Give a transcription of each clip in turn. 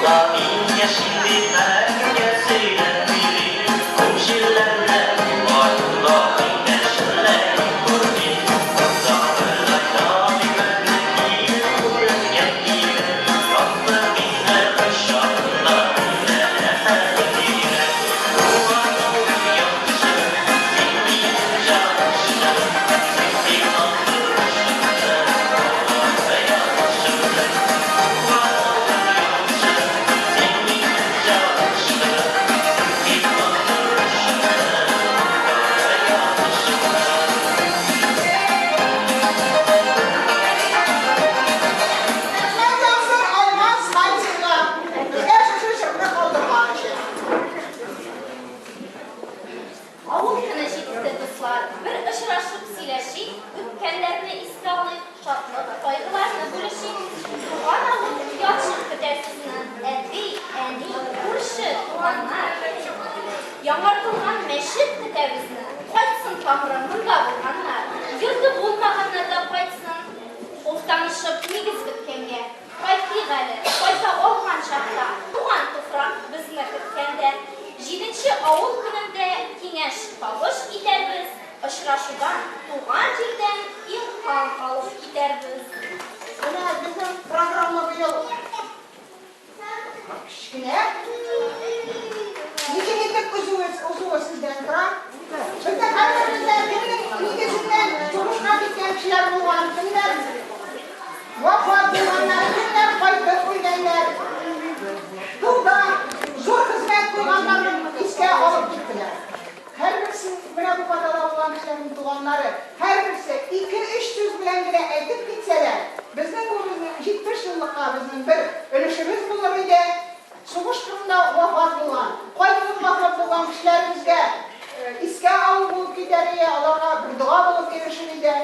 Авылда мин яшим дип һәркемгә сөйләп йөрим. Күп җирләрдә артымда иңдәшемнәрен күрмим. Монда бер айда бик кием күренгән иде. Татлы мине кочагында мине рәхәт бирә. Туган авылым яхшы, син минем җанашым. Син миңа тормышымны, баламны язмышымны. Туган авылым яхшы, син минем җанашым. Син миңа тормышымны, баламны язмышымны. Рәхмәт яусын Алмаз Хантинга, безгә шушы җырны калдырган өчен. Авыл көне җитте, дуслар, бер очрашып сөйләшик, үткәннәрне искә алыйк, шатлык, кайгыларны бүлешик. Туган авыл ятшык көтә сезне, әти, әни, күрше, туганнар. Яңартылган мәчет көтә безне, кайтсын тамыры монда булганнар, йорты булмаганнар да кайтсын. Уфтанышып нигез беткәнгә. Кайтыйк әле, кайта алган чакта, Туган туфрак безне көткәндә. Җиденче авыл көнендә Киңәш, табыш итәрбез, Очрашудан, туган җирдән Илһам алып китәрбез. Менә безнең программа быел кечкенә. Ничек итеп узуы, узуы сездән тора. Безнең һәрберебездә кемнең нигезеннән сугышка киткән кешеләр булган, кемнәр вафат булганнар, кемнәр кайтып үлгәннәр. Тылда зур хезмәт куйганнарны искә алып киттеләр. Һәрберсе, менә бу фотода булган кешеләрнең туганнары, һәрберсе ике-өч сүз белән генә әйтеп китсәләр, безнең бу безнең 70 еллыкка безнең бер өлешебез булыр иде. Сугыш кырында вафат булган, кайтып вафат булган кешеләребезгә искә алу булып китәр ие, аларга бер дога булып ирешер иде.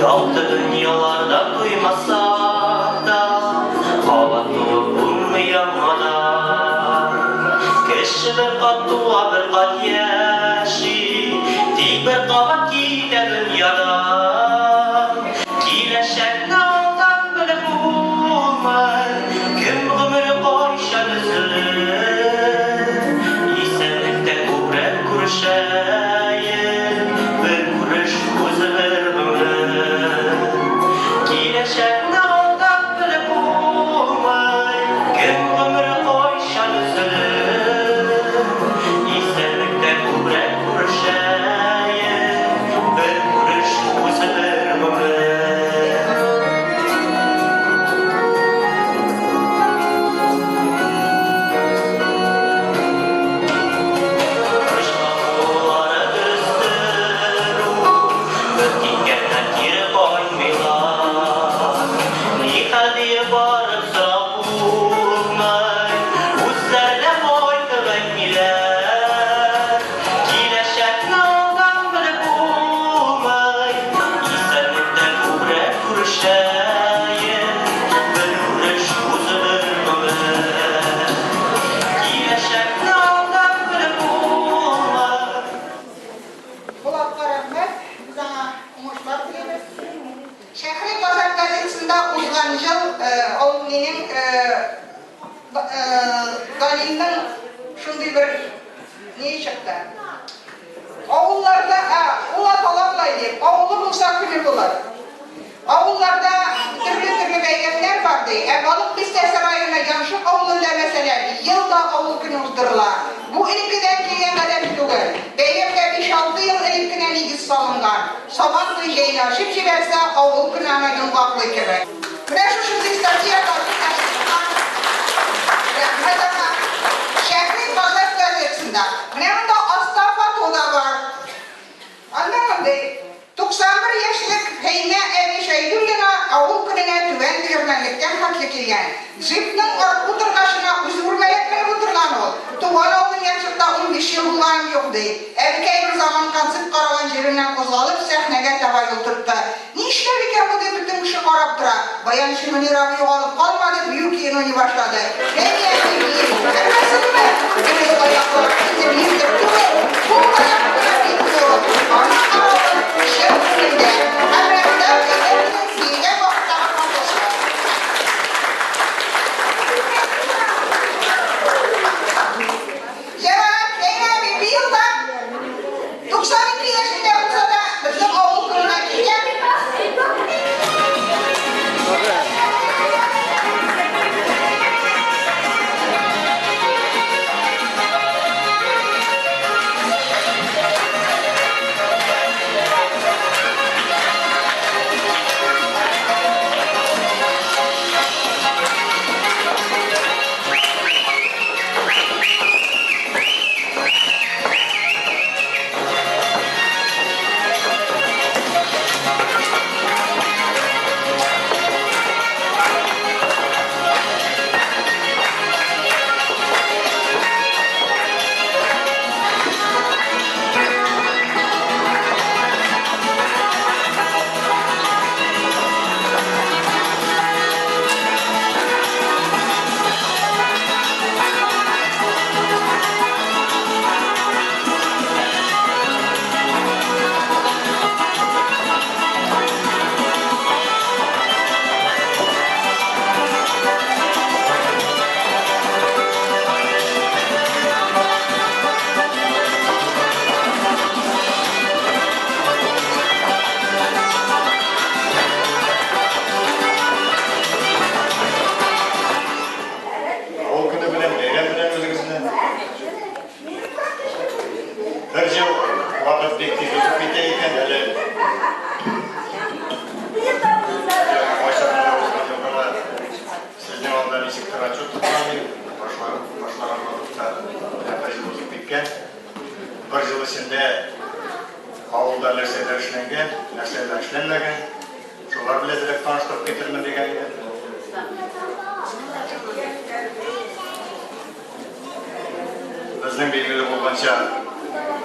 Якты дөньяларда туймасак та, Кабат туып булмый яңадан. Кеше бер кат туа, бер кат яши, Тик бер кабат китә дөньядан. Киләчәкне алдан белеп булмый, Кем гомере кайчан өзелер. Исәнлектә күбрәк күрешәек, Бер күреш үзе бер гомер. Киләчәкне алдан белеп булмый, Кем гомере кайчан өзелер. Исәнлектә күбрәк күрешәек, Бер күреш үзе бер гомер. Очраклары дөрестер ул, Бер киткәннән кире кайтмыйлар. Нихәл диеп барып сорап булмый, Үзләре дә кайтып әйтмиләр. Киләчәкне алдан белеп булмый, Исәнлектә күбрәк күрешәек, Бер күреш үзе бер гомер. Киләчәкне алдан белеп булмый. Булатка рәхмәт, без аңа уңышлар телибез. Шәһри Казан газетасында узган ел авылнинең Данилның шундый бер ние чыкты. Авылларда, ә, ул атала болай дип, авылы булса көне булыр. Авылларда төрле-төрле бәйрәмнәр бар, ди. Ә Балык Бистәсе районы Яншык авылында, мәсәлән, ел да авыл көне уздырыла. Бу элеккедән килгән гадәт түгел. Бәйрәмгә биш-алты ел элек кенә нигез салынган. Сабан туй җәйне ачып җибәрсә, авыл көне аны йомгаклый кебек. Менә шушындый статья газета чыккан. Рәхмәт аңа. Шәһри Казан газетасында. Менә монда аста фото да бар. Анда мондый, 91 яшьлек Фәймә әби Шәйдуллина авыл көненә Түбән Тегермәнлектән хәтле килгән. Джипның арткы утыргачына үзе үрмәләп менеп утырган ул. Туган авылым Янчыкта 15 ел булганым юк, ди. Әбекәй берзаман концерт караган җиреннән кузгалып, сәхнәгә таба юл тотты. Нишләр икән бу дип бөтен кеше карап тора. Баянчы Мөнир абый югалып калмады, бию көен уйный башлады. Фәния әби бии. Күрмәсенме? Дөрес. Бер ел вакыт бик тиз узып китә икән, әле кайчан гына узган ел гына сезнең алда ничектер отчет тоткан идем, башлаган вакытта менә бер ел узып киткән. Бер ел эчендә авылда нәрсәләр эшләнгән, нәрсәләр эшләнмәгән, шулар белән әзрәк таныштырып китермен дигән идем. Безнең билгеле булганча,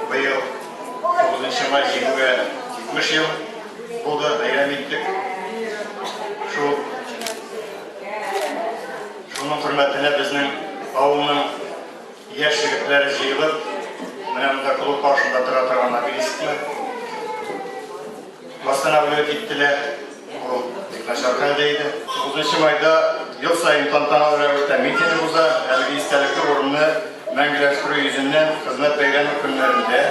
быел 9 май җиңүгә 70 ел булды, бәйрәм иттек. Шул шуның хөрмәтенә безнең авылның яшь егетләре җыелып, менә монда клуб каршында тора торган обелискны восстанавливать иттеләр. Ул бик начар хәлдә иде. 9 майда ел саен тантаналы рәвештә митинг уза. Әлеге истәлекле урынны мәңгеләштерү йөзеннән хезмәт бәйрәме көннәрендә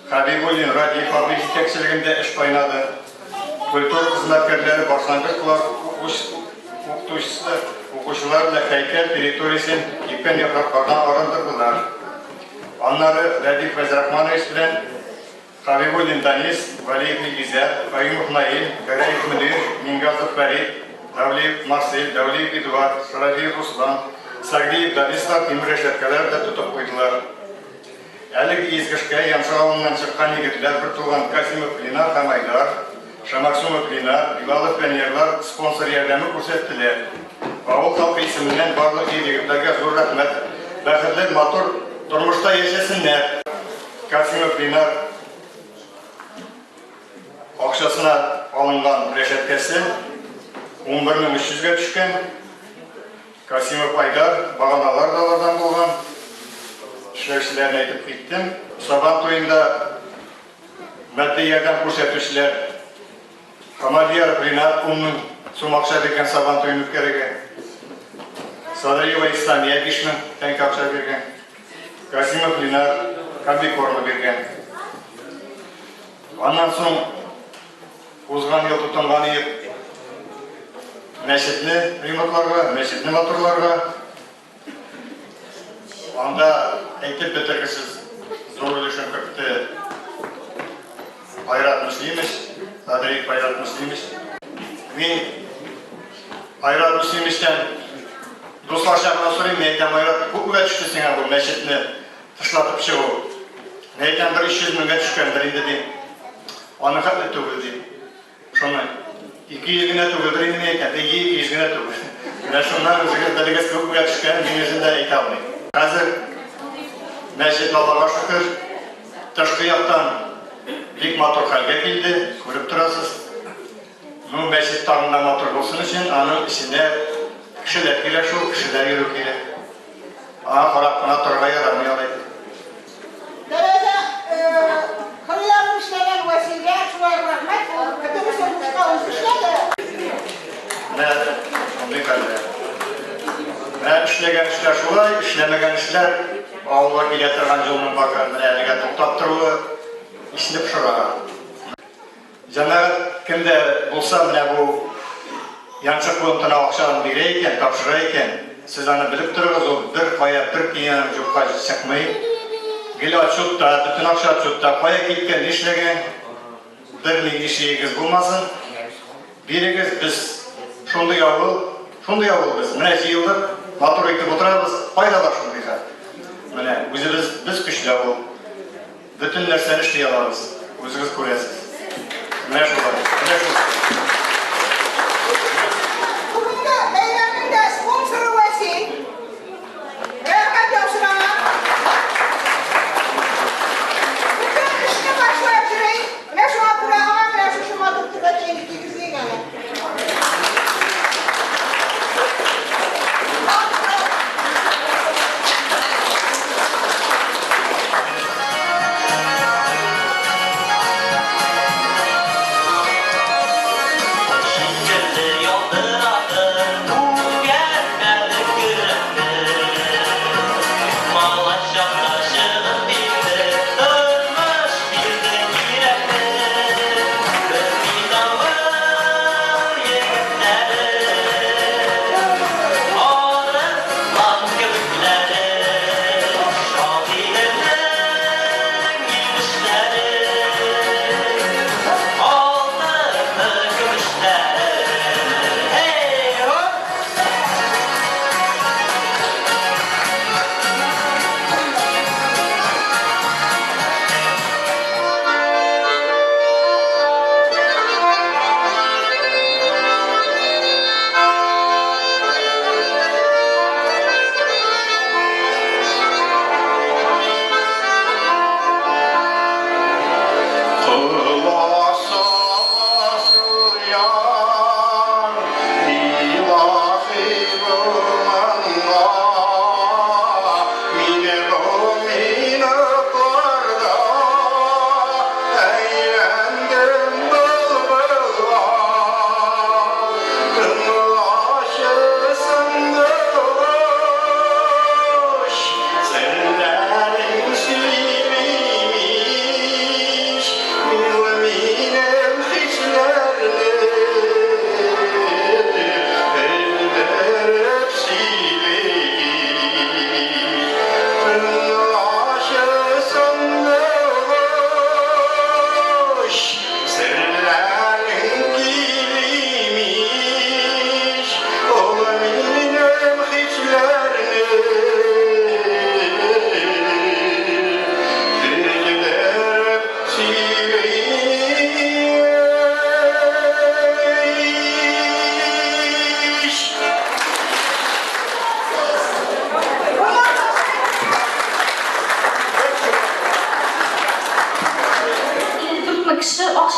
Хәбибуллин Радиф абый җитәкчелегендә эш кайнады. Культура хезмәткәрләре башлангыч класс укытучысы укучылар белән һәйкәл территориясен кипкән яфраклардан арындырдылар. Аннары Рәдиф Фәйзрахманович белән Хәбибуллин Данис, Вәлиев Илгизәр, Каюмов Наил, Гәрәев Мөнир, Мингазов Фәрит, Дәүлиев Марсель, Дәүлиев Эдуард, Шарафиев Руслан, Сәгъдиев Данислар тимер рәшәткәләр дә тотып куйдылар. Әлеге изге эшкә Яншык авылыннан чыккан егетләр, бертуган Касимов Ленар һәм Айдар, Шамаксумов Ленар, Билалов Пионерлар спонсор ярдәме күрсәттеләр. Авыл халкы исеменнән барлык ир-егетләргә зур рәхмәт. Бәхетле, матур тормышта яшәсеннәр! Касимов Ленар акчасына алынган рәшәткәсе 11300 гә төшкән. Касимов Айдар, баганалар да алардан булган. Эшләүчеләрне әйтеп киттем. Сабан туенда матди ярдәм күрсәтүчеләр Хамадияров Ринат 10 мең сум акча биргән Сабан туен үткәрергә. Садриева Исламия 5 мең тәңкә акча биргән. Касимов Ленар комбикорма биргән. Аннан соң узган ел тотынган идек мәчетне ремонтларга, мәчетне матурларга. Анда әйтеп бетергесез зур өлешен кертте Айрат Мөслимович, Садриев Айрат Мөслимович. Мин Айрат Мөслимовичтән дусларча гына сорыйм, мин әйтәм, Айрат, күпмегә төште сиңа бу мәчетне тышлатып чыгу? Мин әйтәм, бер 300 меңгә төшкәндер инде, дим. Аның хәтле түгел, дим. Шуны 200 генә түгелдер инде, мин әйтәм. Әйе, 200 генә түгел. Менә шуннан үзегез белегез күпмегә төшкәнен мин үзем дә әйтә алмыйм. Хәзер мәчет, Аллага шөкер, тышкы яктан бик матур хәлгә килде, күреп торасыз. Ну, мәчет тагын да матур булсын өчен, аның эчендә кешеләр кирәк шул, кешеләр йөрү кирәк. Аңа карап кына торырга ярамый алай. Тәрәзә кырыйларын эшләгән Вәсилгә шулай ук рәхмәт, ул бөтенесен бушка үзе эшләде. Менә шундый хәлләр. Менә эшләгән эшләр шулай, эшләмәгән эшләр авылга килә торган юлның бака менә әлегә туктап торуы исне пошыра. Җәмәгать кем дә булса менә бу янчык фондына акчаны бирә икән, тапшыра икән, сез аны белеп торыгыз, ул бер кая бер тиен юкка чыкмый. Гел отчетта, бөтен акча отчетта, кая киткән, нишләгән, бернинди шигегез булмасын. Бирегез, без шундый авыл, шундый авыл без. Менә җыелдык, матур итеп утырабыз, кайда бар шундый хәл? Менә үзебез без көчле авыл. Бөтен нәрсәне эшли алабыз, үзегез күрәсез. Менә шулай, менә шулай. Бүгенге бәйрәмнең дә спонсоры Вәсил. Рәхмәт яусын аңа. Бөтен эшне башлап йөри. Менә шуңа күрә аңа менә шушы матур түбәтәйне кигезик әле.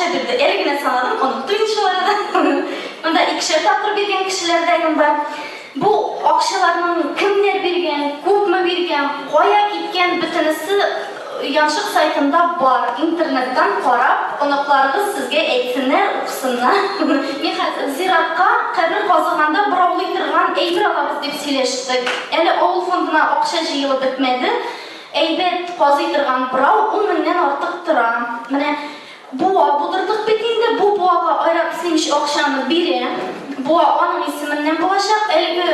Өчәр бирде. Әле генә санадым, оныттым инде шул арада. Монда икешәр тапкыр биргән кешеләр дә бар. Бу акчаларның кемнәр биргән, күпме биргән, кая киткән, бөтенесе Янчык сайтында бар. Интернеттан карап, оныкларыгыз сезгә әйтсеннәр, укысыннар. Мин хәзер зиратка кабер казыганда бораулый торган әйбер алабыз дип сөйләштек. Әле авыл фондына акча җыелып бетмәде. Әйбәт казый торган борау ун меңнән артык тора. Менә буа булдырдык бит инде, бу буага Айрат Мөслимович акчаны бирә. Буа аның исеменнән булачак. Әлеге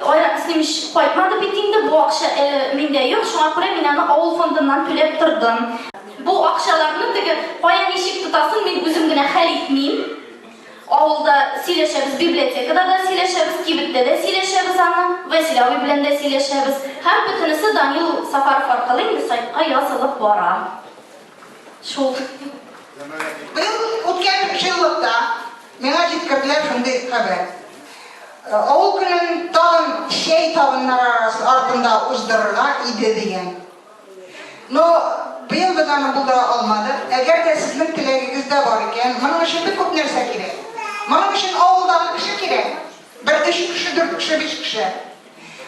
Айрат Мөслимович кайтмады бит инде, бу акча әле миндә юк, шуңа күрә мин аны авыл фондыннан түләп тордым. Бу акчаларны теге кая ничек тотасын мин үзем генә хәл итмим. Авылда сөйләшәбез, библиотекада да сөйләшәбез, кибеттә дә сөйләшәбез аны, Вәсил абый белән дә сөйләшәбез. Һәм бөтенесе Данил Сафаров аркылы инде сайтка язылып бара. Шул. Быел үткән җыллыкта миңа җиткерделәр шундый хәбәр. Авыл көнен тагын чәй табыннары артында уздырырга иде дигән. Но быел без аны булдыра алмадык. Әгәр дә сезнең теләгегез дә бар икән, моның өчен бик күп нәрсә кирәк. Моның өчен авылдагы кеше кирәк. Бер өч кеше, дүрт кеше, биш кеше.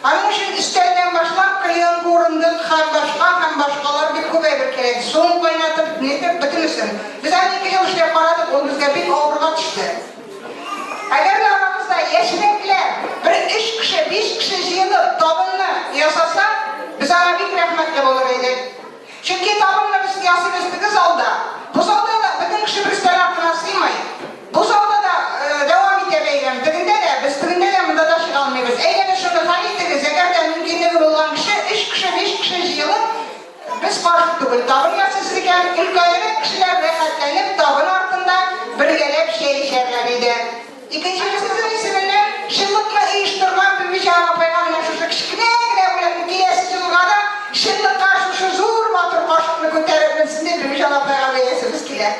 Аның өчен өстәлдән башлап, клеенка, урындык һәм башка һәм башкалар бик күп әйбер кирәк. Суын кайнатып, нитеп, бөтенесен. Без аны ике ел эшләп карадык, ул безгә бик авырга төште. Әгәр дә арагызда яшьрәкләр, бер өч кеше, биш кеше җыелып, табынны ясаса, без аңа бик рәхмәтле булыр идек. Чөнки табынны без ясыйбыз теге залда. Бу залда да бөтен кеше бер өстәл артына сыймый. Бу залда да дәвам итә бәйрәм. Тегендә дә, без тегендә дә, монда да чыга алмыйбыз. Әйдәгез, шуны хәл итегез, әгәр дә мөмкинлеге булган кеше, өч кеше, биш кеше җыелып, Без каршы түгел, табын ясыйсыз икән, өлкәнрәк кешеләр рәхәтләнеп табын артында бергәләп чәй эчәрләр иде. Икенчебезнең исеменнән чынлыкны оештырган Бибиҗан апайга менә шушы кечкенә генә бүләкне киләсе елга да чынлыкка шушы зур матур кашыкны күтәреп менсен дип Бибиҗан апайга бирәсебез килә.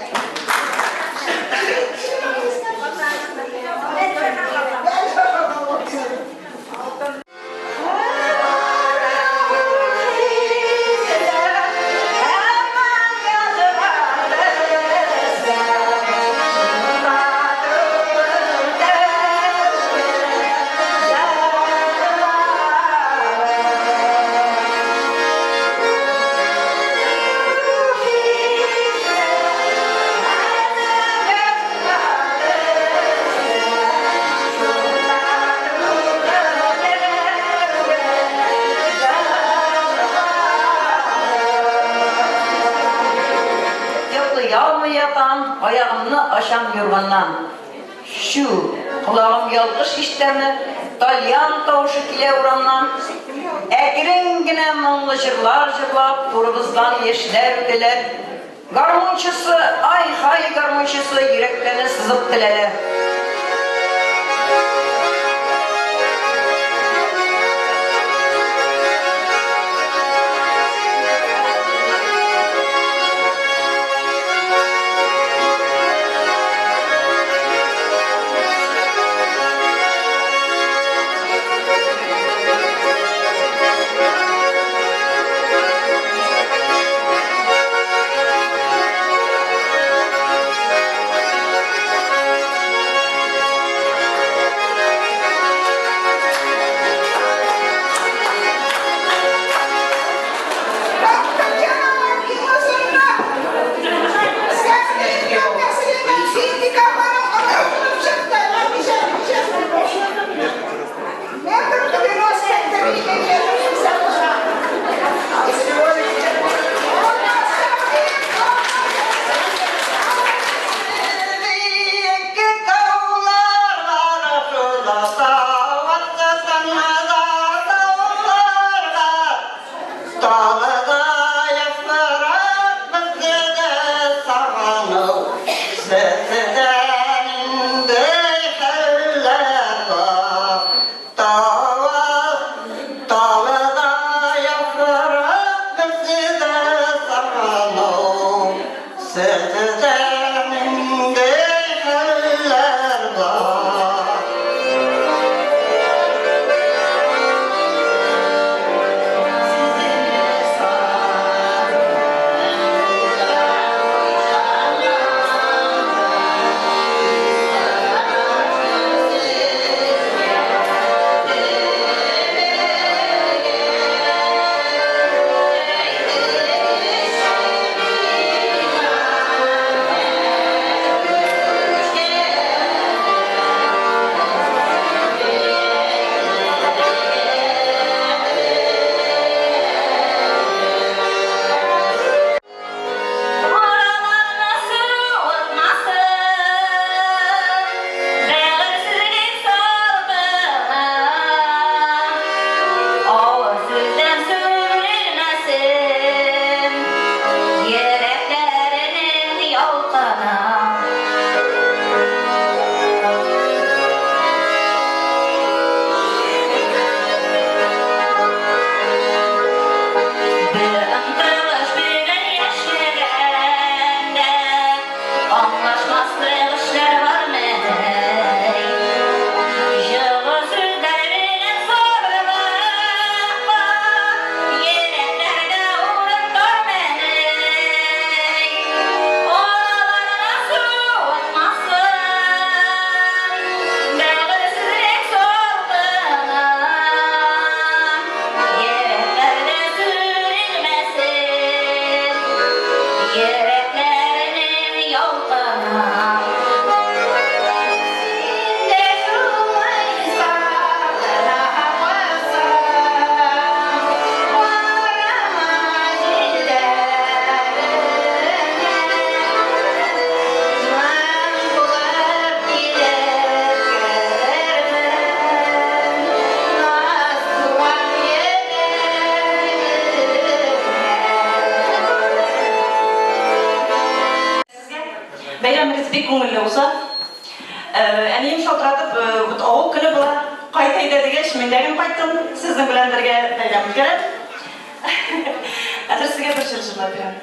Йоклый алмый ятам, аягымны ачам юрганнан. Чү, колагым ялгыш ишетәме, тальян тавышы килә урамнан. Әкрен генә моңлы җырлар җырлап, турыбыздан яшьләр үтәләр. Гармунчысы, ай-һай гармунчысы, йөрәкләрне сызып теләләр. бик күңелле уза. Әнием шалтыратып, вот авыл көне була, кайт әйдә дигәч, мин дә гел кайттым. Сезнең белән бергә бәйрәм үткәрәм. Хәзер сезгә бер җыр җырлап бирәм.